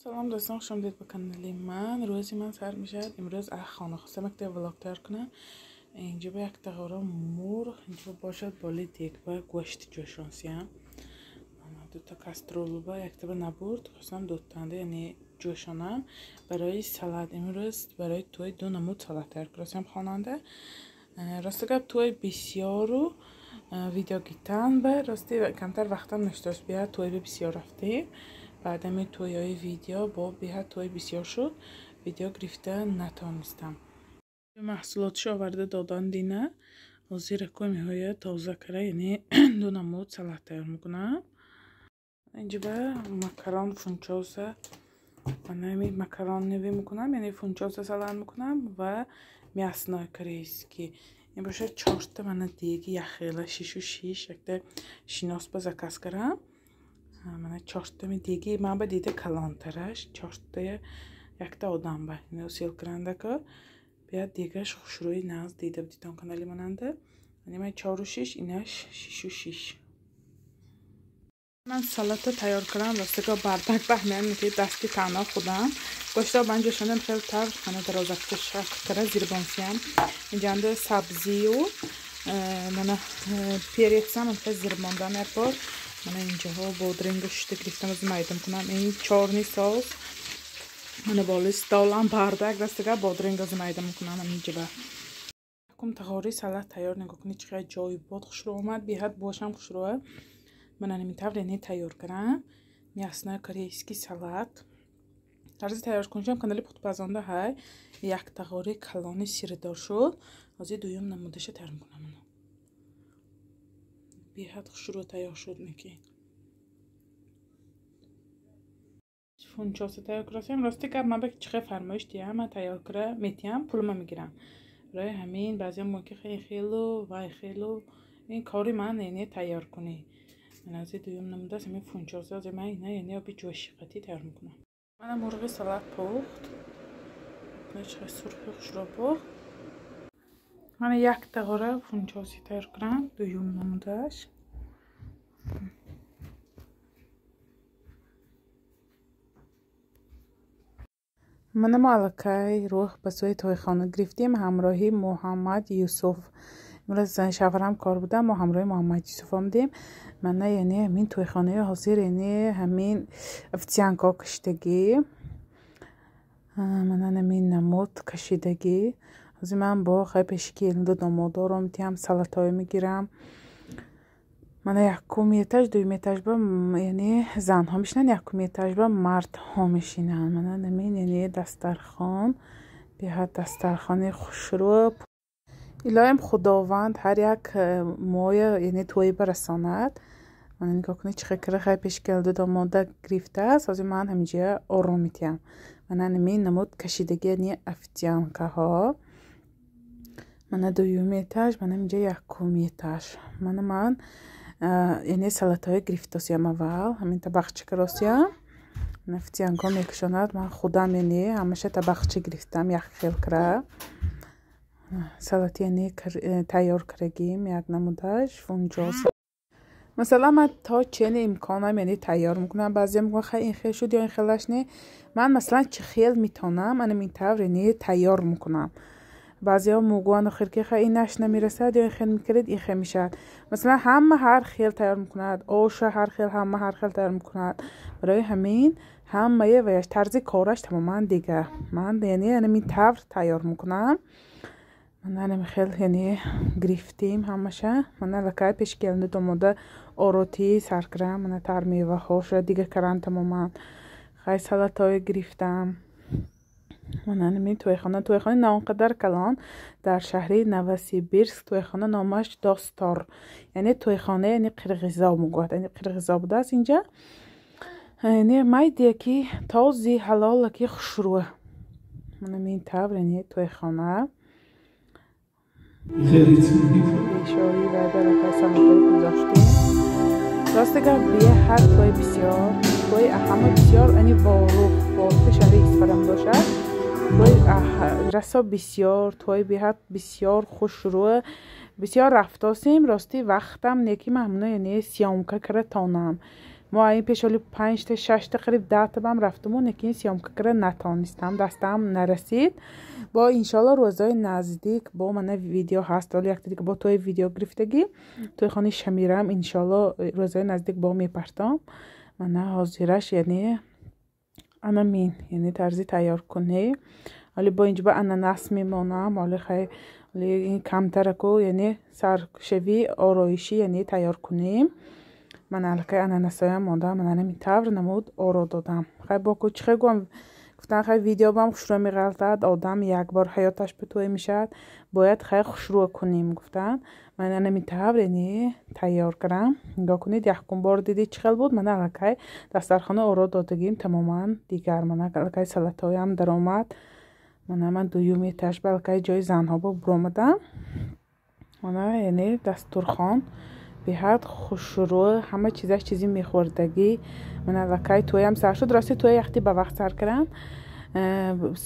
Салом дӯстон, хуш омадед ба канали ман. Рӯзи ман сар мешавад. Имрӯз хона хостам якта влог тайёр кунам. Инҷо ба як тағора мурғ, инҷо бошад боли дег ба гӯшти ҷӯшонсиям. Дута кастрюл ба якта ба набурд, хостам дутанда, яъне ҷӯшонам барои салат. Имрӯз барои тӯй ду намуд салат тайёр кардам хонанда. Рости гап, тӯй бисёру видео гитан ба рости камтар вақтам наштост. Бия тӯй бисёр рафтем. Баъдами тӯйҳои видео бо беҳад тӯй бисёр шуд, видео гирифта натонистам. Маҳсулотшо оварда додан дина. Ҳозир акои тоза кара, яъне ду намуд салат тайёр мекунам. Инҷа ба макарон фунчоза, манами макарон неви мекунам, яъне фунчоза салат мекунам ва мясной корейский. Ин бошад чорта мана деги яхела шишу шиш якта шинос ба заказ карам. Мана чортами деги ман ба дида калонтараш чортая якта одам ба сел кирандако бият дегаш хушрӯи нағз дида будитон канали мананда. Яъне ман чору шиш, инаш шишу шиш. Ман салата тайёр кардам, ростиго бардак баҳмиям ки дасти танҳо худам. Гӯшто ман ҷӯшондам хеле тавр, мана дарозакча шакл кара зирбонсиям. Инҷанда сабзию мана перецам хеле зирбондам як бор. Мана инҷаҳо бодрингу шишта гирифтам, аз майдам кунам. Ин чорни соус. Мана боли столам бардак, ростига бодринг аз майдам кунам инҷа. Якум тағори салат тайёр, нигоҳ кунед чӣ қадар ҷои бод хушрӯ омад, беҳад бошам хушрӯа. Мана ҳамин тавр яъне тайёр кардам. Мясной корейский салат. Тарзи тайёркунишам канали пухтупазонда ҳай. Як тағори калони сирдор шуд. Ҳозир дуюм намудаша тайёр мекунам. Беҳад хушрӯ тайёр шуд неки. Фунчоса тайёр кардам. Рости гап, ман ба чӣ хел фармоиш диҳам, ман тайёр кара метиҳам, пулма мегирам. Барои ҳамин баъзеҳо мумкин хеле хелу вай хелу ин кори ман яъне тайёр кунӣ. Ман аз дуюм намудааст ҳамин фунчоза, ҳозир ман ина яъне оби ҷӯшиқатӣ тайёр мекунам. Мана мурғи салат пухт. Чӣ сурхи хушро пухт. Мана як тағора фунчози тайёр кардам, дуюм намудааш. Мана мо аллакай рӯҳ ба сӯи тойхона гирифтем ҳамроҳи Муҳаммад Юсуф. Имрӯз шавҳарам кор буда, мо ҳамроҳи Муҳаммад Юсуф омадем. Мана яъне ҳамин тойхонаи ҳозир яъне ҳамин официантко кашидагӣ. Мана ҳамин намуд кашидагӣ. Ҳозир ман бо хай пеши келинду домодорам метиҳам, салатҳое мегирам. Мана якум этаж, дуюм этаж ба яъне занҳо мешинанд, якум этаж ба мардҳо мешинанд. Мана ҳамин яъне дастархон, беҳад дастархони хушрӯ. Илоҳим Худованд ҳар як моя яъне тӯй барасонад. Мана нигоҳ кунед чӣ хел кара хай пеши келинду домода гирифтааст. Ҳозир ман ҳаминҷа ором метиҳам. Мана ҳамин намуд кашидагӣ яъне официанткаҳо. Мана дуюми этаж, мана инҷа якуми этаж. Мана ман яъне салатҳое гирифтосиям аввал, ҳамин табақча каросиям. Официантко мекушонад, ман худам яъне ҳамаша табақча гирифтам як хел кара. Салати яъне тайёр карагим як намудаш фунҷоз. Масалан ман то чени имконам яъне тайёр мекунам. Баъзеҳо мегӯянд хай ин хел шуд ё ин хелаш не. Ман масалан чӣ хел метавонам, ана ин тавр яъне тайёр мекунам. Баъзеҳо мегӯянд охир ки хай инаш намерасад ё ин хел мекунед, ин хел мешавад. Масалан ҳама ҳар хел тайёр мекунад, оша ҳар хел, ҳама ҳар хел тайёр мекунад. Барои ҳамин ҳамаи ваяш тарзи кораш тамоман дигар. Ман яъне ҳамин тавр тайёр мекунам. Ман ҳамин хел яъне гирифтем ҳамаша. Ман аллакай пеши келинду домода оротӣ сар кардам, мана тар меваҳоша дига карам тамоман. Хай салатҳое гирифтам. Мана ҳамин тойхона, тойхона на он қадар калон, дар шаҳри Новосибирск тойхона номаш Достор. Яъне тойхона яъне қирғизо мегӯяд, яъне қирғизо будааст инҷа. Яъне майдия ки този ҳалола ки хушрӯа. Мана ҳамин тавр яъне тойхона. Бешоҳӣ ва баракай салатҳое гузоштем. Рости гап, беҳад тӯй бисёр, тӯй ҳама бисёр, яъне Ворух, Ворухи шаҳри Исфарам бошад. Тӯй расо бисёр, тӯй беҳад бисёр хушрӯ. Бисёр рафтосем, рости вақтам не ки ман ҳамуна яъне съёмка кара тонам. Мо ин пеш оли 5 та 6 та қариб 10 та бам рафтуму, лекин съёмка кара натонистам, дастам нарасид. Бо иншолло рӯзои наздик бо мана видео ҳаст. Оли якта дига бо тои видео гирифтагӣ, тои хони Шамирам, иншолло рӯзои наздик бо мепартом. Мана ҳозираш, яъне анамин, яъне тарзи тайёркунӣ. Оли бо инҷо ба ананас мемонам. Оли хай, оли ин камтараку, яъне саршавӣ ороишӣ, яъне тайёр кунем. Ман аллакай ананасоям монда, ман анамин тавр намуд оро додам. Хай, бо ку чӣ гӯям, гуфтан, хай, видеобам хушрӯ меғалтад. Одам як бор ҳаёташ ба тӯй мешавад, бояд хай хушрӯ кунем, гуфтан. Ман анамин тавр, яъне тайёр кардам. Нигоҳ кунед, якум бор дидед, чӣ хел буд. Мана аллакай дастархона оро додагим, тамоман дигар. Мана аллакай салатҳоям даромад. Мана ман дуюм этаж ба аллакай ҷои занҳо бо буромадам. Мана, яъне дастурхон беҳад хушрӯ, ҳама чизаш чизи мехӯрдагӣ. Мана аллакай тӯям сар шуд. Рости, тӯя яхти ба вақт сар кардам.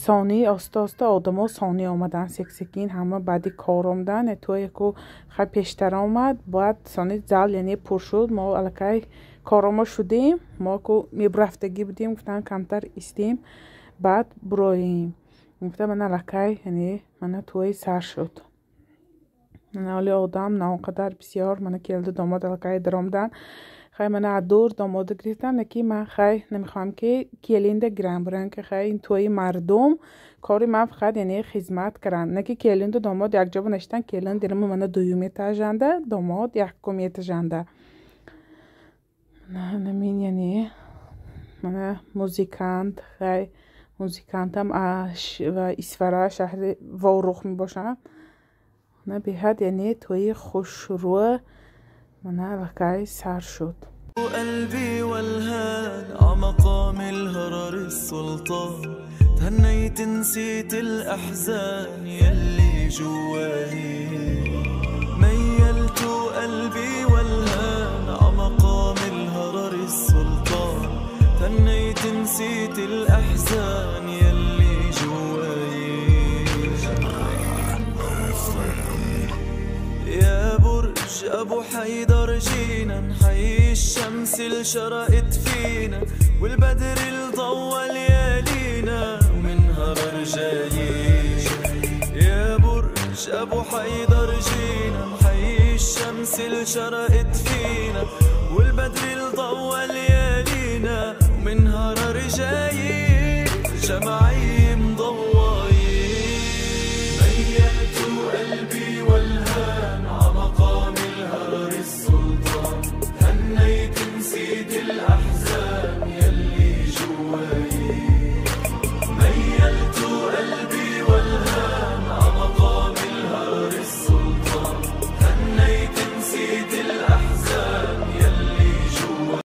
Сони оста оста одамо сони омадан, сек-секин ҳама баъди кор омадан. Тӯяку хай пештар омад, баъд сони зал, яъне пур шуд. Мо аллакай коромо шудем, мо ку мебурафтагӣ будем, гуфтан, камтар истем, баъд буроем, гуфта. Мана аллакай, яъне мана тӯи сар шуд. Мана оли одам на он қадар бисёр. Мана келду домод аллакай даромадан. Хай, мана дур домода гирифтам, леки ман хай намехоҳам, ки келинда гирам, барои ки хай ин тӯи мардум, кори ман фақат, яъне хизмат кардан. Не ки келинду домод якҷо наштан. Келин дирама мана дуюм этажанда, домод якум этажанда. Намин, яъне мана музикант, хай, музикантам Исфара, шаҳри Ворух мебошанд. Мана беҳад, яъне тӯи хушрӯ мана аллакай сар шуд. قلبي والهان عمقام الهرر السلطان، تهنيت نسيت الأحزان يلي جواني. ميلت قلبي والهان عمقام الهرر السلطان، تهنيت نسيت الأحزان يلي جواي. يا برج أبو حيدر جينا نحيي الشمس اللي شرقت فينا، والبدر اللي ضوى ليالينا ومن هرر جايين. يا برج أبو حيدر جينا نحيي الشمس اللي شرقت فينا.